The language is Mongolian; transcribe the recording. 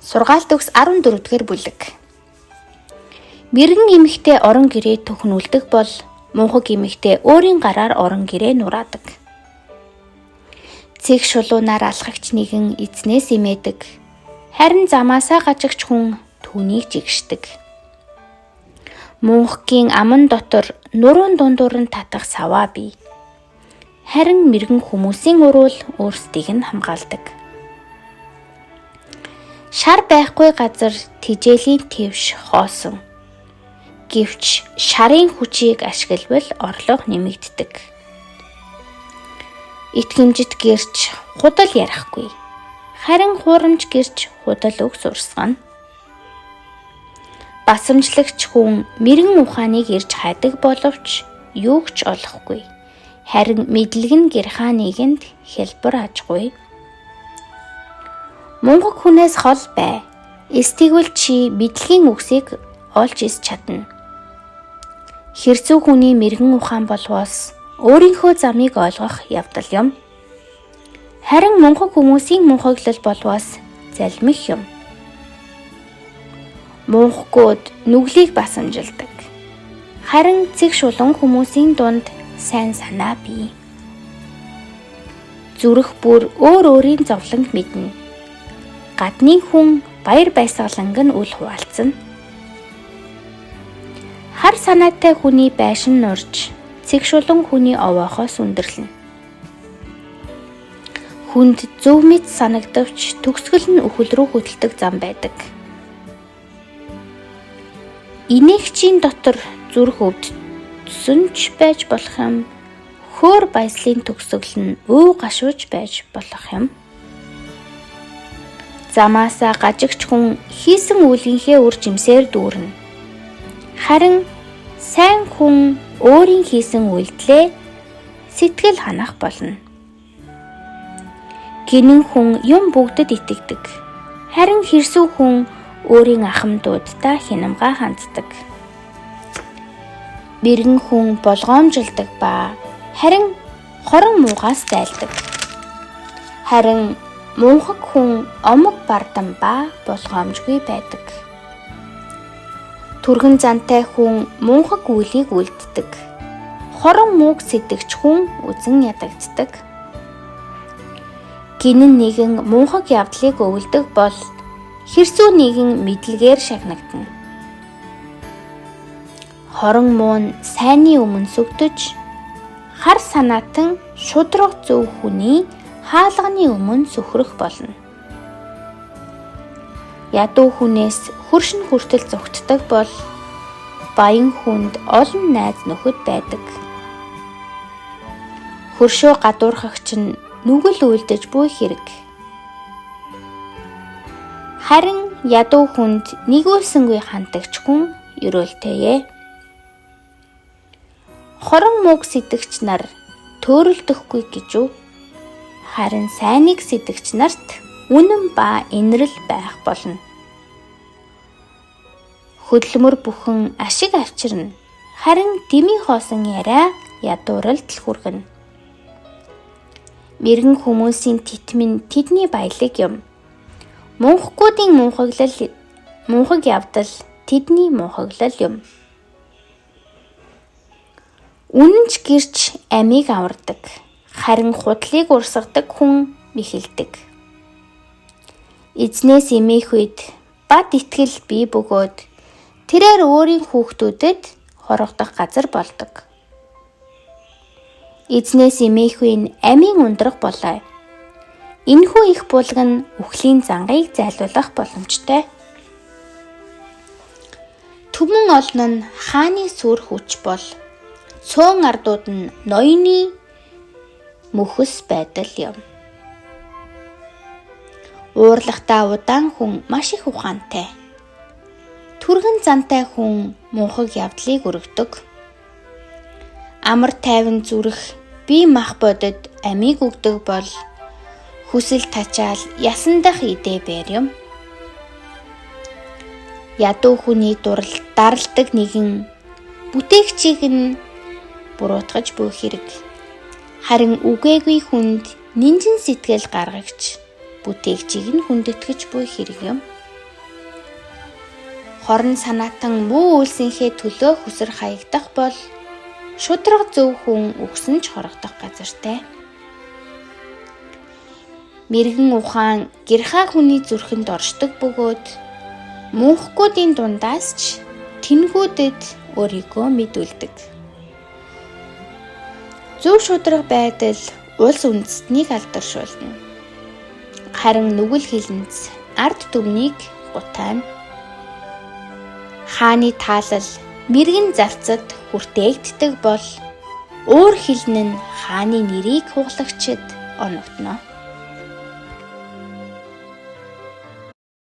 Сургаалт төгс 14-р бүлэг. Мэргэн эмэгтэй орон гэрээ төхнүүлдэг бол мунхаг эмэгтэй өөрийн гараар орон гэрээ нураадаг. Цэг шулуунаар алхагч нэгэн эзнээс имээдэг. Харин замаасаа гажигч хүн түүнийг жигшдэг. Мунхгийн аман дотор нуруун дундуур нь татах саваа бий. Харин мэргэн хүмүүсийн уруул өөрсдийг нь хамгаалдаг. Шар байхгүй газар тижээлийн твш хоосон. Гэвч шарын хүчийг ашиглавал орлого нэмэгддэг. Итгэмжит гэрч худал ярихгүй. Харин хуурамч гэрч худал үг сурсгана. Басамжлагч хүн мэрэгэн ухааныг ирж хайдаг боловч юуг ч олохгүй. Харин мэдлэг нь гэрхаа нэгэнд хялбар ажгүй. Мунхаг хүнээс хол бай. Эс тэгвэл чи мэдлэгийн үгсийг олж эс чадна. Хэрцүү хүний мэрэгэн ухаан болвоос өөрийнхөө замыг ойлгох явдал юм. Харин мунхаг хүмүүсийн мунхаглал болвоос залмих юм. Мунхгууд нүглийг басамжилдаг. Харин цэг шулуун хүмүүсийн дунд сайн санаа бий. Зүрх бүр өөр өөрийн зовлонг мэднэ. Гадны хүн баяр баясгаланг нь үл хуваалцана. Хар санаатай хүний байшин нурж, цэг шулуун хүний овоохоос өндөрлөнө. Хүнд зөв мэт санагдавч төгсгөл нь үхэл рүү хөтэлдэг зам байдаг. Инээгчийн дотор зүрх өвдсөн ч байж болох юм. Хөөр баяслын төгсгөл нь өө гашууж байж болох юм. Замаасаа гажигч хүн хийсэн үйлийнхээ үр жимсээр дүүрнэ. Харин сайн хүн өөрийн хийсэн үйлдэлээ сэтгэл ханах болно. Гинэн хүн юм бүгдэд итгэдэг. Харин хэрсүү хүн өөрийн ахмадуудтай хянамгаа ханддаг. Мэргэн хүн болгоомжилдог ба харин хорон муугаас дайлдаг. Харин мунхаг хүн омог бардам ба болгоомжгүй байдаг. Түргэн зантай хүн мунхаг үйлийг үлддэг. Хорон мууг сэтгэгч хүн үзэн ядагддаг. Гинэн нэгэн мунхаг явдлыг өвлдөг бол хэрсүү нэгэн мэдлэгээр шагнагдана. Хорон муу нь сайнны өмнө сүгдэж, хар санаатан шударга зөв хүний хаалганы өмнө сөхрөх болно. Ядуу хүнээс хөршин хүртэл зугтдаг бол баян хүнд олон найз нөхөд байдаг. Хөршөө гадуурхагч нь нүгэл үйлдэж буй хэрэг. Харин ядуу хүнд нигүүлсэнгүй хандагч хүн ерөөлтэйе. Хорон мууг сэтгэгч нар төөрөлдөхгүй гэж үү? Харин сайныг сэтгэгч нарт үнэн ба энэрэл байх болно. Хөдөлмөр бүхэн ашиг авчирна. Харин дэмий хоосон яриа ядууралд л хүргэнэ. Мэргэн хүмүүсийн тэтм нь тэдний баялаг юм. Мунхгуудын мунхаглал мунхаг явдал тэдний мунхаглал юм. Үнэнч гэрч амийг авардаг. Харин худлыг урсгадаг хүн мэхэлдэг. Эзнээс эмээх үед бад итгэл бий бөгөөд тэрээр өөрийн хүүхдүүдэд хорогдох газар болдог. Эзнээс эмээх нь амийн ундрах болой. Энэхүү их булаг нь үхлийн зангийг зайлуулах боломжтой. Түмэн олон нь хааны сүр хүч бол цөөн ардууд нь ноёны мөхөс байдал юм. Уурлахтаа удаан хүн маш их ухаантай. Түргэн зантай хүн мунхаг явдлыг өргөдөг. Амар тайван зүрх бие мах бодит амийг өгдөг бол хүсэл тачаал ясан дах идэ байр юм. Ядуу хүний дурал даралдаг нэгэн бүтээгчийг нь буруутгаж буй хэрэг. Харин үгээгүй хүнд нинжин сэтгэл гаргагч бүтээгчийг нь хүндэтгэж буй хэрэг юм. Хорон санаатан муу үйлсийнхээ төлөө хөсөр хаягдах бол шударга зөв хүн үхсэн ч хорогдох газартай. Мэргэн ухаан гэрхаа хүний зүрхэнд оршдог бөгөөд мөнхгүүдийн дундаас ч тэнгүүдэд өөрийгөө мэдүүлдэг. Зөв шударга байдал улс үндэстнийг алдаршуулна. Харин нүгэл хилэнц ард түмнийг гутаана. Хааны таалал мэргэн зарцад хүртээгддэг бол уур хилэн нь хааны нэрийг хуглагчид оногдоно.